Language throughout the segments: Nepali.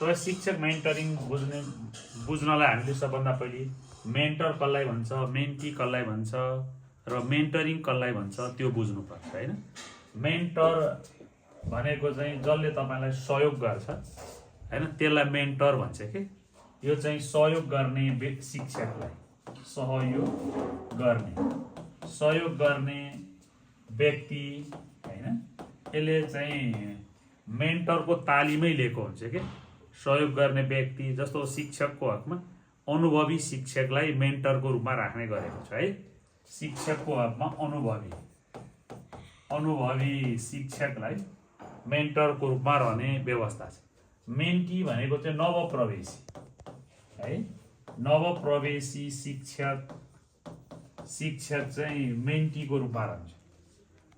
त शिक्षक मेन्टरिङ बुझ्नलाई हामीले सबभन्दा पहिले मेन्टर कसलाई भन्छ, मेन्टी कसलाई भन्छ र मेन्टरिङ कसलाई भन्छ त्यो बुझ्नुपर्छ हैन। मेन्टर भनेको चाहिँ जसले तपाईलाई सहयोग गर्छ हैन, त्यसलाई मेन्टर भन्छ के। यो चाहिँ सहयोग गर्ने शिक्षकलाई सहयोग गर्ने व्यक्ति हैन, यसले चाहिँ मेन्टरको तालिमै लिएको हुन्छ के। सहयोग गर्ने व्यक्ति जस्तो शिक्षकको हकमा अनुभवी शिक्षकलाई मेन्टरको रूपमा राख्ने गरेको छ है। शिक्षकको हकमा अनुभवी शिक्षकलाई मेन्टरको रूपमा रहने व्यवस्था छ। मेन्टी भनेको चाहिँ नवप्रवेशी है, नवप्रवेशी शिक्षक चाहिँ मेन्टीको रूपमा रहन्छ।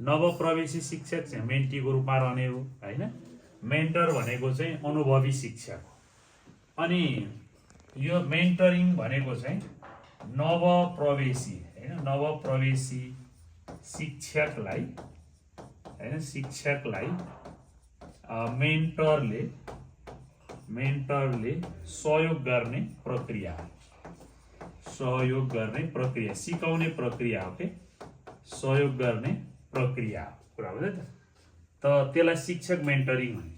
नवप्रवेशी शिक्षक चाहिँ मेन्टीको रूपमा रहने हो हैन। मेन्टर भनेको चाहिँ अनुभवी शिक्षक। अनि यो मेन्टरिङ भनेको चाहिँ नवप्रवेशी हैन, नवप्रवेशी शिक्षकलाई मेन्टरले सहयोग गर्ने प्रक्रिया, सिकाउने प्रक्रिया हो के। सहयोग गर्ने प्रक्रिया कुरा बुझ्यो त त्यसलाई शिक्षक मेन्टरिङ भन्छ।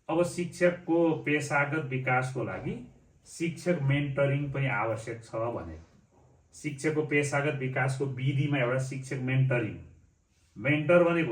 अब शिक्षकको पेशागत विकासको लागि शिक्षक मेन्टरिङ पनि आवश्यक छ भने शिक्षकको पेशागत विकासको विधिमा एउटा शिक्षक मेन्टर भनेको